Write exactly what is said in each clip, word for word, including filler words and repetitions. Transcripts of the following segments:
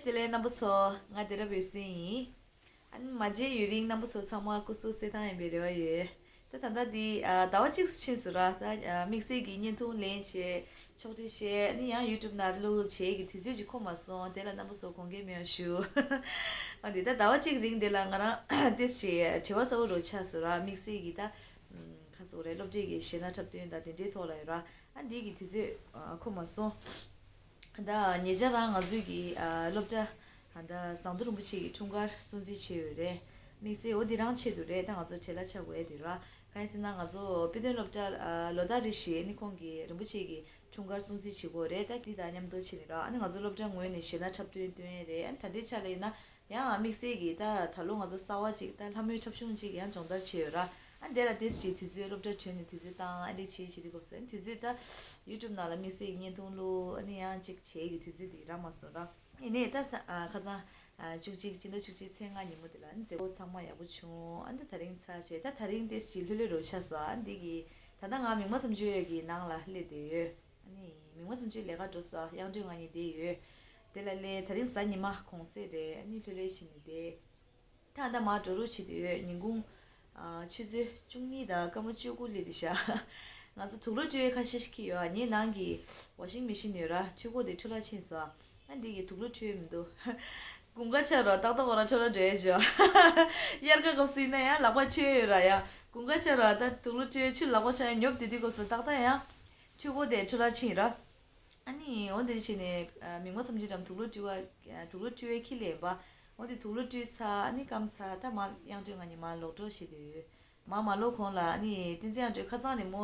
བདེ་ལེགས་རྣམ་པ་ཚོ། ང་བདེ་རབ་འོད་ཟེར་ཡིན། ཨ་ནི་མ་མཇལ་ཡུན་རིང་རྣམ་པ་ཚོ་ཚང་མ་སྐུ་གཟུགས་གསལ་ཐང་ཡིན་པའི་རེ་བ་ཡོད། ད་ད་ལྟ་འདི་ཨ་ཟླ་བ་གཅིག་ཕྱིན་སོང་ར། ད་ཨ་དམིགས་བསལ་གྱི་བརྙན་ཐུང་ལེན་བྱས། ཕྱོགས་སྒྲིག་བྱས། ཨ་ནི་ཡང་ཡུ་ཊུབ་ནང་བླུག་བྱས་ཀྱི་དུས་ཚོད་ཅིག་ཁོམ་མ་སོང་། དེ་ལ་རྣམ་པ་ཚོ་དགོངས་འགལ་མེད་པ་ཞུ། ཨ་འདི་ད་ཟླ་བ་གཅིག་རིང་དེ་ལ་ང་རང་ཏོག་ཙམ་བྲེལ་བ་ཚ་པོ་རུ་ཆགས་སོང་ར། དམིགས་བསལ་གྱི་ད་ཁ་སོ་རེ་སློབ་གྲྭའི་གི་གཞས་སྣ་འཁྲབ་སྟོན་དང་དེ་འདྲའི་ཐོག་ལ་ཡོད་ར། ཨ་འདི་གི་དུས་ཚོད་ཨ་ཁོམ་མ་སོང་། ད་ཉེ་ཆར་རང་ང་ཚོའི་གི་ཨ་སློབ་གྲྭ་ཨ་ད་ཟམ་གདོང་རིན་པོ་ཆེ་གི་འཁྲུངས་སྐར་སྲུང་བརྩི་བྱས་ཡོད་རེད། དམིགས་བསལ་འོ་འདི་རང་ཆེད་དུ་རེད། ད་ང་ཚོ་བྲེལ་བ་ཆགས་དགོས་ཡ་དེ་ར། གང་ཡིན་ཟེར་ན་ང་ཚོ་དཔེ་སྟོན་སློབ་གྲྭ་ཨ་ལོ་ལྟར་རེ་བཞིན་ནི་ཁོང་གི་རིན་པོ་ཆེ་གི་འཁྲུངས་སྐར་སྲུང་བརྩི་བྱེད་དགོས་རེད། ད་འདི་དང་མཉམ་དུ་བྱས་ནས་ར། ཨ་ནི་ང་ཚོ་སློབ་གྲྭ་ངོས་ནས་གཞས་སྣ་འཁྲབ་སྟོན་སྟོན་ཡ་རེད། ཨ་ནི་ད་ལྟའི་ཆ་ལ་ཡིན་ན་ཡང་དམིགས་བསལ་གྱི་ད་ད་ལོ་ང་ཚོ་གསར་བ་ཅིག་ད་ལྷ་མོའི་འཁྲབ་གཞུང་ཅིག་ཡང་སྦྱོང་བརྡར་བྱས་ཡོད་ར། ཨ་འདི་ལ་ཏོག་ཙམ་དུས་ཚོད་སློབ་གྲྭ་གྲོལ་ནས་དུས་ཚོད་བཏང་། ཨ་འདི་བྱས་བྱས་དུས་སྐབས་སུ་ཨ་ནི་དུས་ཚོད་ད་ཡུ་ཊུབ་ནང་ལ་དམིགས་བསལ་གྱི་བརྙན་ཐུང་བླུག་ཨ་ནི་ཡང་ཅིག་བྱས་ཀྱི་དུས་ཚོད་དེ་རག་མ་སོང་ར། ཡིན་ནའི་ད་ད་ཨ་ཁ་སང་ཨ་བཅུ་གཅིག་སྤྱི་ཟླ་བཅུ་གཅིག་ཚེས་ལྔ་ཉིན་མོ་དེ་ལ་ཨ་ནི་མཛད་སྒོ་ཚང་མ་ཡག་པོ་བྱུང་། ཨ་ནི་ད་ད་རིང་ཚར་བྱས། ད་ད་རིང་ཏོག་ཙམ་ལྷོད་ལྷོད་རུ་ཆགས་སོང་། ཨ་ནི་འདི་གི་ད་ལྟ་ང་མིག་དམར་མཚམས་གཅོད་ཀྱི་ནང་ལ་སླེབས་བསྡད་ཡོད། ཨ་ནི་མིག་དམར་མཚམས་གཅོད་ལས་ཀ་འགྲོ་སོང་། དབྱངས་སྒྲོན་ང་གཉིས་བསྡད་ཡོད། དེ་ལ་སླེབས། ད་རིང་གཟའ་ཉི་མ་གུང་སེང་རེད། ཨ་ནི་ལྷོད་ལྷོད་བྱས་ནས་བསྡད། ད་ད་མར་འགྲོ་རོགས་བྱེད་དུ་ཡོད། ཉིན་གུང་ཨ་ཆུ་ཚོད་བཅུ་གཉིས་དང་སྐར་མ་བཅུ་དགུ་སླེབས་བསྡད་ཤག་ང་ཚོ་དུག་ལོག་བཀྲུ་ཡས་ཁ་ཤས་ཤིག་ཁྱེར་ཡོད། ངའི་ནང་གི་ཝ་ཤིང་མེ་ཤིན་ཡོད་ར། འཕྲུལ་འཁོར་དེ་འཕྲུལ་ལག་ཕྱིན་སོང་། ཨ་འདི་གི་དུག་ལོག་བཀྲུ་ཡས་མི་འདུག་དགུན་ཁ་ཆགས་རོགས་ཏག་ཏག་ཁོ་རང་འཕྲུལ་ལག་འགྲོ་ཡས་བྱོས། དབྱར་ཁ་སྐབས་སུ་ཡིན་ན་ཡང་ལག་པ་འཕྲུལ་ཡས་ཡོད་ར། ཡ་དགུན་ཁ་ཆགས་རོགས་ད་དུག་ལོག་བཀྲུ་ཡས་ཆུ་ལག་པ་ཆགས་ཡས་ཉོབ་བསྡད་དུས་སྐབས་སུ་ཏག་ཏག་ཡང་འཕྲུལ་འཁོར་དེ་འཕྲུལ་ལག་ཕྱིན་ར། ཨ་ནི་འོ་འདིར་ཕྱིན་ནས་ཨ་མིག་དམར་མཚམས་གཅོད་དང་དུག་ལོག་བཀྲུ་བ། ཨ་དུག་ལོག་བཀྲུ་བའི་ཁྱི་ལས་པ། འོ་འདི་དུག་ལོག་བཀྲུས་ཚར། ཨ་ནི་སྐམ་ཚར། ད་མར་དབྱངས་སྒྲོན་ང་གཉིས་མར་ལོག་འགྲོ་བྱེད་དུ་ཡོད། མར་མ་ལོག་གོང་ལ་ཨ་ནི་བསྟན་འཛིན་དབྱངས་སྒྲོན་ཁ་སང་ནས་མོ་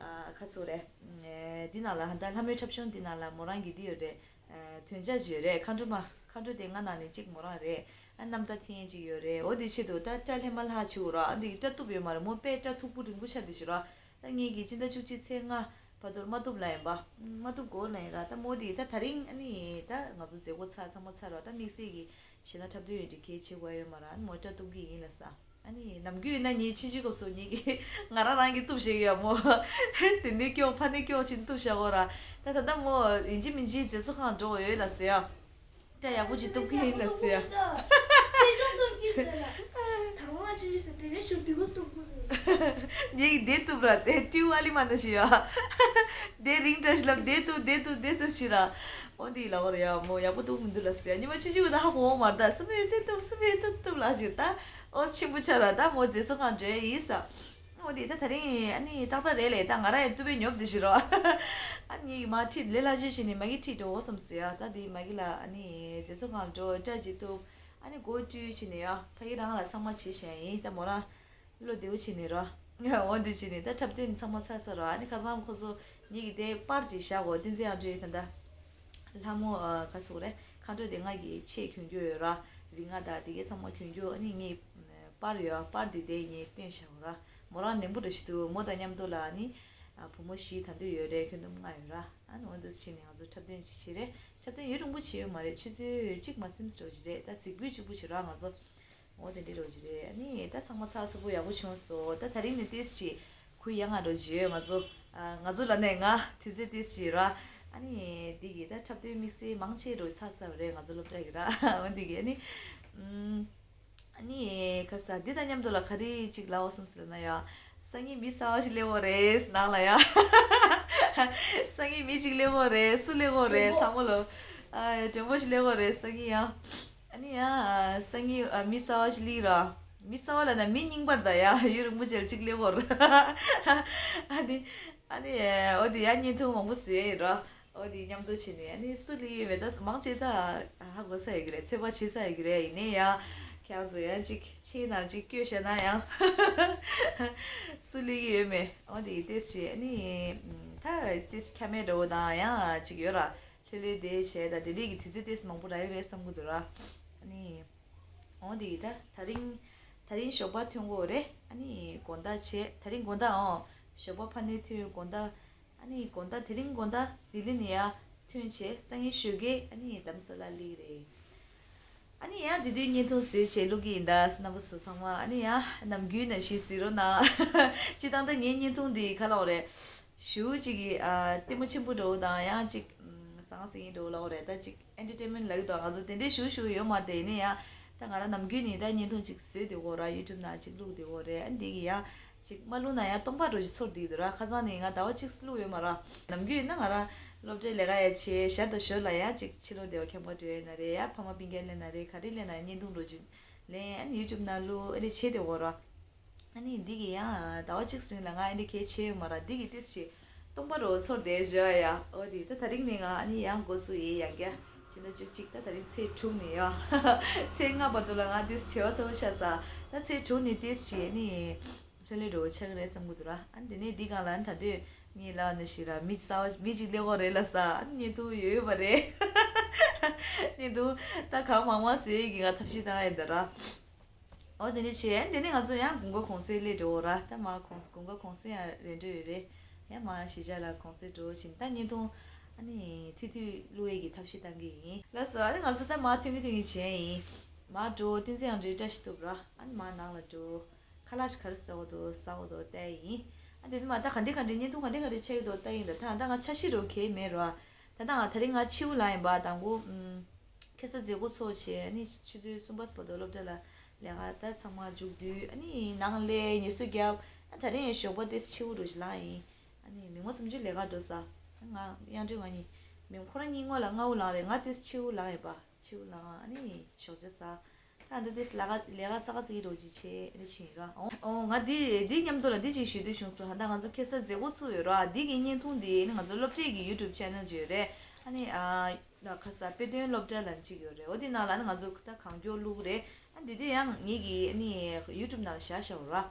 ཨ་ཁ་སོ་རེད། ཨེ་འདི་ནང་ལ་ད་ལྷ་མོའི་འཁྲབ་གཞུང་འདི་ནང་ལ་མོ་རང་གི་འདི་ཡོད་རེད། ཨེ་དོན་བྱ་ཅིག་ཡོད་རེད། མཁའ་འགྲོ་མ། མཁའ་འགྲོ་དེ་ལྔ་ནང་ནས་གཅིག་མོ་རང་རེད། ཨ་རྣམ་ཐར་འཐེན་ཅིག་ཡོད་རེད། འོ་དེ་ཆེད་དུ་ད་སྐྲ་ལྷས་མ་ལྷག་བྱེད་འོ་ར། ཨ་འདི་གི་སྐྲ་གཏུབ་ཡོད་མ་རེད། མོ་དཔེ་སྐྲ་མཐུག་པོ་རིང་པོ་ཆགས་འདུག་ཞུ་ར། ད་ངེད་ཀྱིས་སྤྱི་ཟླ་བཅུ་གཅིག་ཚེས་ལྔ་བར་དུ་མ་གཏུབ་ལ་ཡིན་པ། མ་གཏུབ་གོ་ལ་ཡིན་ར། ད་མོ་དེ་ད་ད་རིང་ཨ་ནི་ད་ང་ཚོ་མཛད་སྒོ་ཚར་ཚང་མ་ཚར་ར། ད་དམིགས་བསལ་གྱི་གཞས་སྣ་འཁྲབ་སྟོན་ཡོད་འདྲི་གལ་ཆེ་གོ་ཡ་ཡོད་མ་ར། ཨ་ནི་མོ་སྐྲ་གཏུབ་ཀྱི་ཡིན་ལ་ས། ཨ་ནི་ནམ་རྒྱུན་ཡིན་ན་ངའི་ཆུང་ཆུང་སྐབས་སུ་ངེད་ཀྱིས་ང་རང་རང་གིས་གཏུབ་བཞག་ཡོད་མོ། དེ་ནས་སྐྱོག་ཕ་ནི་སྐྱོག་ཕྱིན་གཏུབ་བཞག་གོ་ར། ད་ད་ལྟ་མོ་ཡིན་གཅིག་མིན་གཅིག་མཛེས་བཟོ་ཁང་འགྲོ་འོས་ལ་ཟེར་ཡ། སྐྲ་ཡག་པོ་ཅིག་གཏུབ་ཀྱི་ཡིན་ལ་ཟེར་ཡ། ཆེ་ཆུང་གཏུབ་ཀྱི་ཡིན་ལ། ད་རུང་ང་ཆུང་ཆུང་ཟེར་དེ་ནས་ཞུ་དུས་གོ་གཏུབ་དགོས་ཟེར། ངེད་ཀྱིས་དེ་གཏུབ་ར། དེ་ཏིའུ་ཨ་ལི་མ་ན་ཞིག་ཡ། དེ་རིང་བཀྲ་ཤིས་ལབ་དེ་གཏུབ་དེ་གཏུབ་དེ་གཏུབ་ཞིག་ར། འོ་འདི་ལ་འོ་ར་ཡ་མོ་ཡག་པོ་གཏུབ་མི་འདུག་ལ་ཟེར་ཡ། ཉི་མ་ཆུང་ཆུང་གི་ད་ཧ་གོ་མ་ར། ད་སུ་མི་ཡོད་སེ་གཏུབ་སུ་མི་ཡོད་སེ་གཏུབ་ལ་ཞིག་ད་ཨོ་ཆེན་པོ་ཆགས་ར། ད་མོ་མཛེས་བཟོ་ཁང་འགྲོ་ཡ་ཡིན་ས། འོ་དེ་ད་ད་རིང་ཨ་ནི་ཏག་ཏག་རེད་ལས། ད་ང་རང་ཡང་ཏུ་པའི་ཉོབ་དེ་ཞིག་རོ། ཨ་ནི་མ་ཁྲིད་ལས་ལ་བཅོས་བྱས་ནས་མ་གི་ཁྲིད་འགྲོ་འོ་བསམ་ཟེར་ཡ། ད་དེ་མ་གི་ལ་ཨ་ནི་རྗེས་སུ་གང་འགྲོ་སྐྲ་ཅིག་གཏུབ། ཨ་ནི་སྒོ་བཀྲུས་བྱས་ནས་ཡ་ཕ་གི་རང་ལ་ཚང་མ་བྱེད་བཞིན་ཡིན། ད་མོ་རང་བློ་བདེ་བོ་བྱས་ནས་རོ། འོ་འདི་བྱས་ནས་ད་འཁྲབ་སྟོན་ཚང་མ་ཚར་ས་རོ། ཨ་ནི་ཁ་སང་ཁོ་ཚོ་ངེད་ཀྱི་དེ་པར་ཅིག་བཞག་གོ། བསྟན་འཛིན་དབྱངས་སྒྲོན་ད་ལྟ། ལྷ་མོ་ཨ་ག་སོག་རེད། མཁའ་འགྲོ་དེ་ང་གི་ཆེད་གྱོན་རྒྱུ་ཡོད་ར། རིག་སྔགས་དང་དེ་གའི་ཚང་མ་གྱོན་རྒྱུ། ཨ་ནི་ངའི་པར་ཡོད། པར་དེ་དེ་ངས་སྟོན་བཞག་ར། མོ་རང་ནན་པོ་རེ་ཞིག་འདུག་མོ་དང་མཉམ་དུ་ལ་ཨ་ནི་ཨ་བུ་མོ་བཞི་ད་འདོད་ཡོད་རེད། ཁྱོན་བསྡོམས་ལྔ་ཡོད་ར། ཨ་ནི་འོ་འདུག་བྱས་ནས་ང་ཚོ་འཁྲབ་སྟོན་ཅིག་བྱས་རེད། འཁྲབ་སྟོན་ཡུན་རིང་པོ་བྱས་ཡོད་མ་རེད། ཆུ་ཚོད་གཅིག་མ་ཟིན་འགྲོ་གི་རེད། ད་གཟིགས་འབུལ་གཅིག་པུ་བྱས་ར་ང་ཚོ། འོ་དེ་འདྲའི་རོ་ཅི་རེད། ཨ་ནི་ད་ཚང་མ་ཚགས་ཚུད་པོ་ཡག་པོ་བྱུང་སོང་། ད་ད་རིང་ནས་ཏོག་ཙམ་གུ་ཡངས་ང་འགྲོ་བརྗོད། ང་ཚོ་ཨ་ང་ཚོ་ལ་ནས་ང་དུས་ཚོད་ཏོག་ཙམ་ར། ཨ་ནི་འདི་གི་ད་འཁྲབ་སྟོན་དམིགས་བསལ་མང་ཆེ་རོ་ཚགས་ཚུད་པོ་རེད། ང་ཚོ་སློབ་གྲྭ་གི་ར། འོ་འདི་གི་ཨ་ནི་ཨམ། ཨ་ནི་ཁ་ས་འདི་དང་མཉམ་དུ་ལ་ག་རེ་ཅིག་ལབ་འོ་བསམ་སོང་ན་ཡ། སང་ཉིན་མི་གསར་བ་ཞིག་སླེབས་འོ་རེད་ནང་ལ་ཡ། སང་ཉིན་མི་ཅིག་སླེབས་འོ་རེད། སུ་སླེབས་འོ་རེད། ཚང་མ་ལོ། ཨ་མགྲོན་པོ་ཞིག་སླེབས་འོ་རེད་སང་ཉིན་ཡ། ཨ་ནི་ཡ་སང་ཉིན་ཨ་མི་གསར་བ་ཞིག་སླེབས་ར། མི་གསར་བ་ལབ་ན་མི་རྙིང་པ་རེད་ད་ཡ། ཡུན་རིང་པོ་ཅིག་ལ་གཅིག་སླེབས་འོ་ར། ཨ་ནི་ཨ་ནི་འོ་དེ་ཡ་བརྙན་ཐུང་མང་པོ་བཟོས་ཡོད་ར། འོ་དེ་མཉམ་དུ་བྱས་ནས་ཨ་ནི་སུ་སླེབས་ཡོད་མེད་ད་མང་ཆེ་ད་ཧ་གོ་ས་ཡོད་ཀྱི་རེད། ཚོད་དཔག་བྱེད་ས་ཡོད་ཀྱི་རེད། ཡིན་ནའི་ཡ་ཁྱེད་རང་ཚོ་ཡ་གཅིག་ཕྱིའི་ནང་གཅིག་བསྐྱོད་བཞག་ན་ཡང་སུ་སླེབས་ཀྱི་ཡོད་མེད། འོ་དེ་ཏོག་ཙམ་ཨ་ནི་ད་ཏོག་ཙམ་ཁྱ་མེད་འདྲ་བོ་དང་ཡང་གཅིག་ཡོད་ར། ལྷོད་ལྷོད་བསྡད་བྱས་ད་དེ་འདྲའི་གི་དུས་ཚོད་ཏོག་ཙམ་མང་པོ་རག་ཡོད་རེད་བསམ་གི་འདུག་ར། ཨ་ནི་འོ་དེ་ད་ད་རིང་ད་རིང་ཞོགས་པ་ཐོན་གོ་རེད། ཨ་ནི་དགོང་དག་བྱས། ད་རིང་དགོང་དག་འོ་ཞོགས་པ་ཕ་ནས་ཐོན། དགོང་དག་ཨ་ནི་དགོང་དག་དེ་རིང་དགོང་དག་ལྡི་ལི་ནས་ཡར་ཐོན་བྱས་སང་ཉིན་ཞོགས་ཀས་ཨ་ནི་རྡ་རམ་ས་ལ་སླེབས་རེད། ཨ་ནི་ཡང་དེ་དུས་བརྙན་ཐུང་བཟོས་བྱས་བླུག་གི་ཡིན་ད་རྣམ་པ་ཚོ་ཚང་མ། ཨ་ནི་ཡང་ནམ་རྒྱུན་ནང་བཞིན་གཟིགས་རོགས་གནང་། སྤྱིར་བཏང་ད་ངའི་བརྙན་ཐུང་འདི་ག་ལབ་དགོས་རེད། ཞེ་པོ་ཅིག་གི་ཨ་ལྟད་མོ་ཆེན་པོ་འདྲ་བོ་དང་ཡང་ཅིག་ཨམ་བཟང་ ཟང་ཟིང་འགྲོ་ལབ་རེད། ད་ཅིག་ཨེན་ཊར་ཊེན་མེན་ཊི་ལབ་ཀྱི་འདུག་ང་ཚོ་དེ་འདྲའི་ཞུ་ཞུ་ཡོད་མ་རེད། དེ་ནས་ཡང་ད་ང་རང་ནམ་རྒྱུན་ནས་ད་བརྙན་ཐུང་ཅིག་བཟོས་བསྡད་ཡོད་ར། ཡུ་ཊུབ་ནང་ཅིག་བླུགས་བསྡད་ཡོད་རེད། ཨ་འདི་གི་ཡང་ཅིག་མ་བླུགས་ན་ཡང་སྟོང་པ་འདྲ་ཅིག་ཚོར་བསྡད་ཀྱི་འདུག་ར། ཁ་སང་ནས་ང་ཟླ་བ་གཅིག་བླུགས་ཡོད་མ་ར། ནམ་རྒྱུན་ཡིན་ན་ང་རང་སློབ་གྲྭའི་ལས་ཀ་ཡང་བྱེད། ཞར་དང་ཞོར་ལ་ཡང་ཅིག་ཕྱི་ལོགས་བསྡད་པ་ཁྱད་པར་འདྲ་ཡོད་ན་རེད། ཡང་ཕ་མ་སྤུན་ཀྱག་སླེབས་ན་རེད། ག་རེ་སླེབས་ན་ཡང་བརྙན་ཐུང་འདྲ་ཅིག་ལེན། ཨ་ནི་ཡུ་ཊུབ་ནང་བླུགས། ཨ་ནི་བྱས་བསྡད་ཡོད་ར། ཨ་ནི་འདི་གི་ཡང་ཟླ་བ་གཅིག་རིང་ལ་ང་ཨ་ནི་གའི་བྱས་ཡོད་མ་ར། འདི་གི་ཏིས་ཅིག་སྟོང་པ་འདྲ་ཚོར་བསྡད་བཞག་ཡ། འོ་དེ་ད་དེ་རིང་ནས་ང་ཨ་ནི་ཡང་འགོ་བཙུགས་ཡིན། ཡང་བསྐྱར་ཕྱི་ཟླ་བཅུ་གཅིག་ད་དེ་རིང་ཚེས་དྲུག་ནས་ཡ། ཚེས་ལྔ་བར་དུ་ལ་ང་ཏིས་བྲེལ་བ་ཚ་པོ་ཆགས་ས། ད་ཚེས་དྲུག་ནས་ཏིས་ཅིག་ཨ་ནི་ལྷོད་ལྷོད་འདྲ་ཆགས་ཀྱི་རེད་བསམ་གྱི་འདུག་ར། ཨ་ནི་དེ་ནས་འདི་སྒང་ལ་ཨ་ནི་ད་དུས་ངས་ལབ་ནང་བཞིན་ར། མི་གསར་པ་མི་གཅིག་སླེབས་ཀྱི་རེད་ལབ་ས། ཨ་ནི་བརྙན་ཐུང་ཡོད་ཡོད་པ་རེད། བརྙན་ཐུང་ད་གང་མང་མང་བཟོ་ཡས་ཀྱི་ང་ཐབས་ཤེས་བཏང་ཡས་འདི་ར། འོ་དེ་འདྲ་བྱས། དེ་ནས་ང་ཚོ་ཡང་དགུན་ཁ་གུང་སེང་སླེབས་འགྲོ་ར། ད་མར་གུང་དགུན་ཁ་གུང་སེང་ཡང་རན་འགྲོ་ཡོད་རེད། ཡང་མར་གཞིས་ཆགས་ལ་གུང་སེང་འགྲོ་བཞིན། ད་བརྙན་ཐུང་ཨ་ནི་ཐུང་ཐུང་བླུག་ཡས་ཀྱི་ཐབས་ཤེས་བཏང་གི་ཡིན། ལགས་སོ། ཨ་ནི་ང་ཚོ་ད་མར་ཐོན་གྱི་ཐོན་གྱི་བྱས་ཡིན། མར་འགྲོ། བསྟན་འཛིན་དབྱངས་སྒྲོན་བཀྲ་ཤིས་སྟོབས་ར། ཨ་ནི་མར་ནང་ལ་འགྲོ། ཁ་ལག་ཞིག་ག་རེ་བཟོ་དགོས་འདུག་ཟ་དགོས་འདུག་བལྟ་ཡིན། ཨ་དེ་ནས་མར་ད་ག་འདྲ་ག་འདྲ་བརྙན་ཐུང་ག་འདྲ་ག་འདྲ་ཆགས་ཀྱི་འདུག་བལྟ་ཡིན། ད་ད་ད་ང་འཆར་གཞི་འདྲ་གང་ཡང་མེད་ར། ད་ལྟ་ང་དེ་རིང་ང་ཕྱི་དབུགས་ལངས་ཡིན་པ། དང་པོ་ཨུམ། ཁ་སང་མཛད་སྒོ་ཚོགས་བྱས། ཨ་ནི་ཆུ་ཚོད་གསུམ་པ་བར་དུ་སློབ་གྲྭ་ལ་ལས་ཀ་ད་ཚང་མ་མཇུག་བསྡུས། ཨ་ནི་ནང་སླེབས་ངལ་གསོ་བརྒྱབ། ཨ་ད་རིང་ཡང་ཞོགས་པ་དེ་ཕྱི་དབུགས་འདྲ་ཞིག་ལངས་ཡིན། ཨ་ནི་མི་མང་ཚོ་མཇུག་ལས་ཀ་འགྲོ་ས། ང་དབྱངས་སྒྲོན་ང་གཉིས་མི་ཁོ་རང་གཉིས་སྔོན་ལ་སྔ་དབུགས་ལངས་རེད། ང་དེ་ཕྱི་དབུགས་ལངས་ཡིན་པ། ཕྱི་དབུགས་ལངས། ཨ་ནི་ཞོགས་ཇ་ཟ། ད་འདི་དེ་ལས་ཀ་ལས་ཀ་ཙག་ཙིག་རོ་ཅིག་བྱས་ཨ་ནི་ཕྱིན་ར། ཨོ་ཨོ་ང་འདི་འདི་མཉམ་དུ་ལ་འདི་ཅིག་ཞུ་འདོད་བྱུང་སོང་། ད་ལྟ་ང་ཚོ་ཁ་སང་མཛད་སྒོ་ཚོགས་ཡོད་ར། འདི་གི་བརྙན་ཐུང་འདི་ནི་ང་ཚོ་སློབ་གྲྭའི་གི་ཡུ་ཊུབ་ཆེ་ནལ་ཅིག་ཡོད་རེད། ཨ་ནི་ཨ་ལ་ཁ་ས་དཔེ་སྟོན་སློབ་གྲྭ་ལ་གཅིག་ཡོད་རེད། འོ་དེ་ནང་ལ་ནི་ང་ཚོ་ད་གང་མགྱོགས་བླུགས་རེད། ཨ་འདི་དུས་ཡང་ངེད་ཀྱི་ཨ་ནི་ཡུ་ཊུབ་ནང་བཞག་བཞག་ར།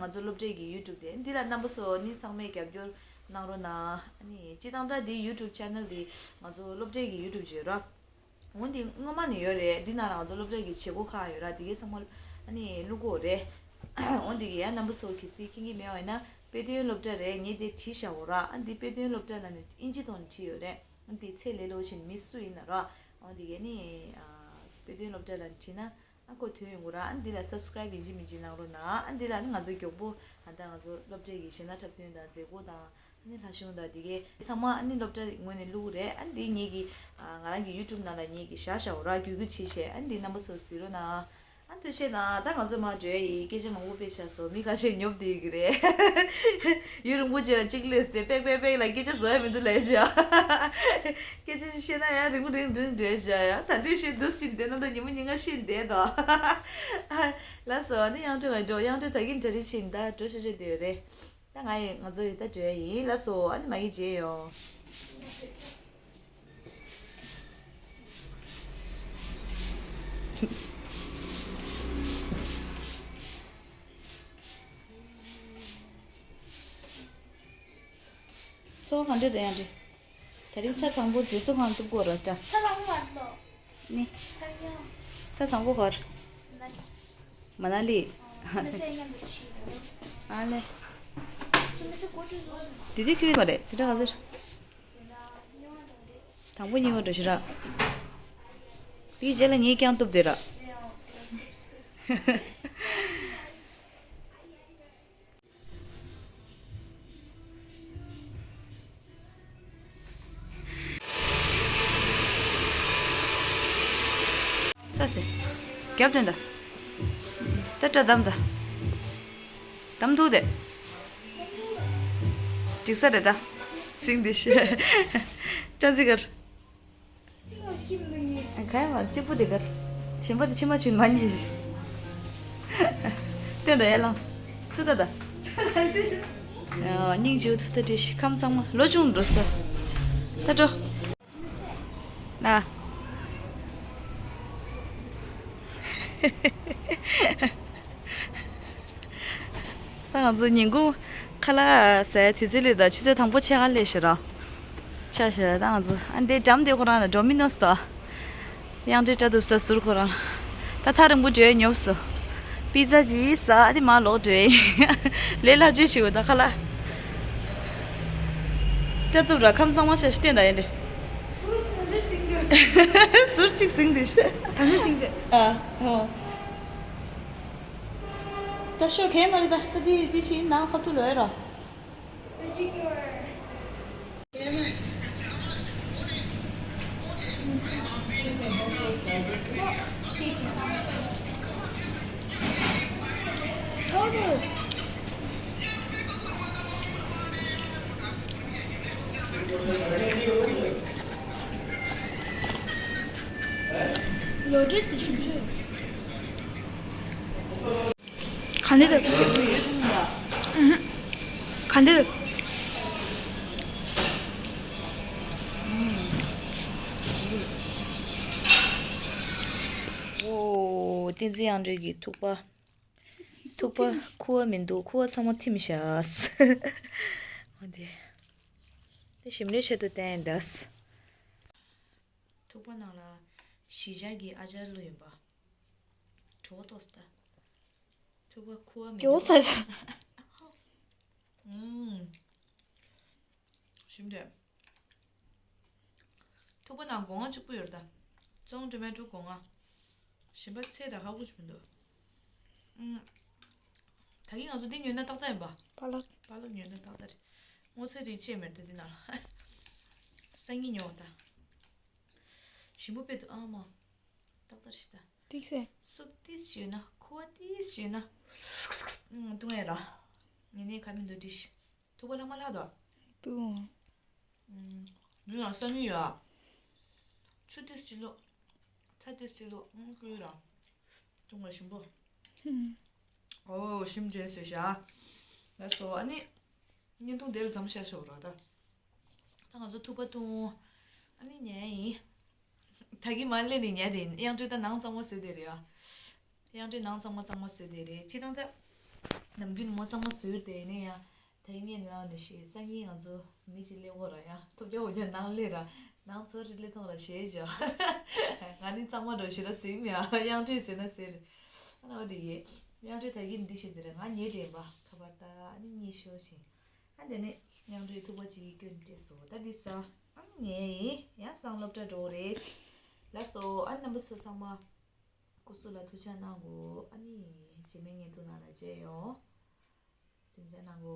ང་ཚོ་སློབ་གྲྭའི་གི་ཡུ་ཊུབ་དེ་འདི་ལ་རྣམ་པ་ཚོ་ནི་ཚང་མས་རྒྱབ་སྐྱོར་གནང་རོགས་གནང་། ཨ་ནི་སྤྱིར་བཏང་ད་འདི་ཡུ་ཊུབ་ཆེ་ནལ་འདི་ང་ཚོ་སློབ་གྲྭའི་གི་ཡུ་ཊུབ་ཅིག་ཡོད་ར། འོ་འདི་སྔོན་མ་ནས་ཡོད་རེད། འདི་ནང་ལ་ང་ཚོ་སློབ་གྲྭ་གི་བྱེད་སྒོ་ཁག་ཡོད་ར། དེ་གའི་ཚང་མ་ཨ་ནི་བླུག་གོ་རེད། འོ་འདི་གི་ཡང་རྣམ་པ་ཚོ་གལ་སྲིད་མཁྱེན་གྱི་མེད་པ་ཡིན་ན་དཔེ་སྟོན་སློབ་གྲྭ་རེད། ངས་དེ་བྲིས་བཞག་གོ་ར། ཨ་འདི་དཔེ་སྟོན་སློབ་གྲྭ་ལ་ནི་ཨིན་ཇི་ཐོག་ནས་བྲིས་ཡོད་རེད། ཨ་འདི་ཚེ་ལས་སླ་པོ་ཆེ་ནི་མི་སུ་ཡིན་ན་ར། འོ་འདི་གའི་ནི་ཨ་དཔེ་སྟོན་སློབ་གྲྭ་ལ་ནི་བྲིས་ན་ཨ་ཁོ་ཐོན་ཡོང་གོ་ར། ཨ་འདི་ལ་སབ་སི་ཀ་རའིབ་ཡིན་གཅིག་མིན་གཅིག་གནང་རོགས་གནང་། ཨ་འདི་ལ་ནི་ང་ཚོ་མགྱོགས་པོ་ཨ་ད་ང་ཚོ་སློབ་གྲྭ་གི་གཞས་སྣ་འཁྲབ་སྟོན་དང་མཛད་སྒོ་དང་། ཨ་ནི་ལྷ་གཞུང་དང་དེ་གའི་ཚང་མ་ཨ་ནི་སློབ་གྲྭ་ངོས་ནས་བླུག་རེད། ཨ་ནི་དེ་ངེད་ཀྱི་ཨ་ང་རང་གི་ཡུ་ཊུབ་ནང་ལ་ངེད་ཀྱི་བཞག་བཞག་འོ་ར། གུས་གུས་བྱེད་བྱས། ཨ་ནི་དེ་རྣམ་པ་ཚོ་གཟིགས་རོགས་གནང་། ཨ་ཐུགས་རྗེ་གནང་། ད་ང་ཚོ་མར་འགྲོ་ཡ་ཡིན། སྐད་ཆ་མང་པོ་དཔེ་ཆགས་སོང་། མི་ཁ་ཤས་ཉོབ་བསྡད་ཀྱི་རེད། ཡུན་རིང་པོ་རྗེས་ལ་གཅིག་སླེབས་ཏེ་པེག་པེག་པེག་ལ་སྐད་ཆ་བཟོ་ཡ་མི་འདུག་ལབ་བྱས། སྐད་ཆ་ཞིག་བཤད་ན་ཡང་རིང་པོ་རིང་རིང་འགྲོ་བྱས་ཡ། ད་དུས་ཤིག་འདུག་ཤིག་བསྡད་ན་ད་ཉི་མ་ཉིན་ལྔ་ཤིག་བསྡད་དོ། ལགས་སོ། ཨ་ནི་དབྱངས་སྒྲོན་ང་འགྲོ། དབྱངས་སྒྲོན་ད་གིན་གྲ་སྒྲིག་བྱས་ནས་ད་འགྲོ་ཤོག་ཤོག་བསྡད་ཡོད་རེད། ད་ང་ཡི་ང་ཚོ་ཡི་ད་འགྲོ་ཡ་ཡིན། ལགས་སོ། ཨ་ནི་མ་གི་མཇལ་ཡོང་། ཚོགས་གང་འདྲ་དང་ཡང་འདྲ། དེ་རིང་ཚར་དང་པོ་མཛེས་བཟོ་ཁང་གཏུབ་དགོས་ར་འདྲ། ཚར་དང་པོ་ག་རེ་ལོ། ནི། ཚར་ཡང་། ཚར་དང་པོ་ག་རེ། མ་ན་ལི། མ་ན་ལི། ཨ་ལེ། སུ་མི་སུ་གོ་ཏུ་བཟོ་སུ། དེ་དུས་ཁྱོད་མ་རེད། ཚེ་དྲ་ག་ཟེར། དང་པོ་གཉིས་པ་འགྲོ་ཤི་ར། དེའི་རྗེས་ལ་ངས་ཀྱང་གཏུབ་བསྡད་ར། ཚ་སེ། རྒྱབ་སྟོན་ད། ད་སྐྲ་བསྡམས་ད། བསྡམས་འདུག་དེ། འགྲིག་ས་རེད་ད། ཟིང་འདི་ཤེས། ཅ་ཙི་གར། ག་ཡ་མ་གཅིག་པུ་དེ་གར། གཞན་པ་དེ་ཕྱི་མ་ཆུན་མ་ཉིད། སྟོན་ད་ཡ་ལང་། ཚུ་ད་ད། སྙིང་རྗེ་པོ་ཐུགས་ད་བྲིས་ཤིག་ཁམས་གཙང་མ་ལོ་ཆུང་འགྲོ་ས། ད་འགྲོ། ན། ད་ང་ཚོ་ཉིན་གུང་ཁ་ལག་ཟས་དུས་ཚོད་སླེབས་དང་ཆུ་ཚོད་དང་པོ་ཕྱེད་ཀ་སླེབས་ཤག་ར། ཆ་ཤག་ད་ང་ཚོ་ཨ་འདི་འགྲམ་དེ་ཁོ་རང་ལ་ཌོ་མི་ནོས་དང་། དབྱངས་སྒྲོན་སྐྲ་གཏུབ་ས་ཟུར་ཁོ་རང་། ད་ཐག་རིང་པོ་འགྲོ་ཡ་ཉོབ་སོང་། པི་ཛ་ཅིག་ཟ་ཨ་དེ་མར་ལོག་འགྲོ་ཡ་ཡིན། ལས་སླ་བཅོས་ཤིག་འོ་ད་ཁ་ལག་སྐྲ་གཏུབ་ར་ཁམས་གཙང་མ་ཤག་ཤག་སྟོན་ད་ཡ་འདི། ཟུར་གཅིག་ཟིང་འདི་ཤག་ད་ཟིང་འདི། ཨ་ཧོ། ད་ཤོ་གས་མ་རེད་ད། ད་འདི་འདི་ཕྱིན་ནང་ཁ་ཐུག་ལོས་ར། Particular. Damn it. It's on. Morning. ལོ་རྒྱུས་དེ་ཞིབ་ཕྲ། ག་འདྲ་འདུག་ཨུ་ཧུ། ག་འདྲ་འདུག་འོ། བསྟན་འཛིན་དབྱངས་སྒྲོན་གྱི་ཐུག་པ། ཐུག་པ་ཁུ་བ་མི་འདུག་ཁུ་བ་ཚང་མ་ཐིམ་ཤག་འོ་དེ། དེ་ཞིམ་ལོས་ཆེད་དུ་བསྟན་ཡིན་ད། ཐུག་པ་ནང་ལ་གཞིས་ཆགས་ཀྱི་ཨ་ཅར་བླུགས་ཡིན་པ། བྲོ་བ་ཏོག་ཙམ་ལྟ། ཐུག་པ་ཁུ་བ་མི་འདུག་སྐྱོ་ས་ས། ཨུམ། ཞིམ་རེད། ཐུག་པ་ནང་སྒོ་ང་གཅིག་པུ་ཡོད་རེད་ད། བཙོང་འགྲོ་མེད་འགྲོ་སྒོ་ང་། གཞན་པ་ཚད་ད་ཁག་པོ་ཞིག་མི་འདུག་ཨུམ། ད་གིན་ང་ཚོ་འདི་ཉོས་ན་ཏག་ཏག་ཡིན་པ། པ་ལག་པ་ལག་ཉོས་ན་ཏག་ཏག་རེད། སྔོ་ཚལ་རིགས་ཆེ་མེད་ད་འདི་ནང་ལ། སང་ཉིན་ཉོ་བ་ད། ཞིམ་པོ་དཔེ་འདུག་ཨ་མ། ཏག་ཏག་རེད་ད། ཏིག་སེ། སུབ་ཏིས་ཞུས་ན་ཁུ་བ་ཏིས་ཞུས་ན། ཨུམ། བཏུང་ཡ་ར། ངས་ནས་ཁ་མི་འདུག་འདྲི་ཤི། ཐུག་པ་ལྷག་མ་ལྷག་དོ། བཏུང་། ཨུམ། མི་ལ་སང་ཉིན་ཡ། ཆུ་ཏིས་ཞིག་བླུགས། ཚྭ་ཏིས་ཞིག་བླུགས། ཨུམ། ཁུ་ར། བཏུང་བ་ཞིམ་པོ། ཧུམ། ཨོ་ཞིམ་རྗེས་སུ་བཞག་ལགས་སོ་ཨ་ནི། བརྙན་ཐུང་དེ་ལ་མཚམས་བཞག་ཆོག་ར་ད། ད་ང་ཚོ་ཐུག་པ་བཏུང་། ཨ་ནི་ཉལ་ཡིན། ད་གིན་མ་སླེབས་ནས་ཉལ་དེ་ཡིན། དབྱངས་སྒྲོན་ད་ནང་གཙང་མ་བཟོས་དེ་རེད་ཨ། དབྱངས་སྒྲོན་ནང་གཙང་མ་གཙང་མ་བཟོས་དེ་རེད། སྤྱིར་བཏང་ད། ནམ་རྒྱུན་མོ་གཙང་མ་བཟོས་དེ་ནས་ཡ། ད་གིན་ངས་ནང་ནས་ཤེས་སང་ཉིན་ང་ཚོ་མི་གཅིག་སླེབས་འོ་ར་ཡ། ཐོབ་རྒྱ་འོ་རྒྱ་ནང་སླེབས་ར། ནང་ཚོ་རི་ལི་ཐོང་ར་ཞེས་བྱ། ང་ནི་གཙང་མ་འགྲོ་ཞེས་ར་ཟིག་མེད་ཨ། དབྱངས་སྒྲོན་ཟེར་ན་ཟེར། ཨ་ན་བ་དེ་ཡེ། དབྱངས་སྒྲོན་ད་གིན་འདི་ཤེས་དེ་རེད། ང་ཉལ་དེ་ཡིན་པ་ཁ་པར་ད་ཨ་ནི་གཉིད་ཤོར་ཞིང་། ཨ་འདི་ནི་དབྱངས་སྒྲོན་ཐུག་པ་ཅིག་སྐྱོན་སྤྲད་སོང་། ད་འདི་ས། ཨ་ནི་ངས་ཡང་སང་སློབ་གྲྭ་འགྲོ་རེད། ལགས་སོ་ཨ་ནི་རྣམ་པ་ཚོ་ཚང་མ། སྐུ་གཟུགས་ལ་ཐུགས་ཅག་གནང་གོ་ཨ་ནི་རྗེས་མའི་བརྙན་ཐུང་ནང་ལ་མཇལ་ཡོང་། སེམས་ཅག་གནང་གོ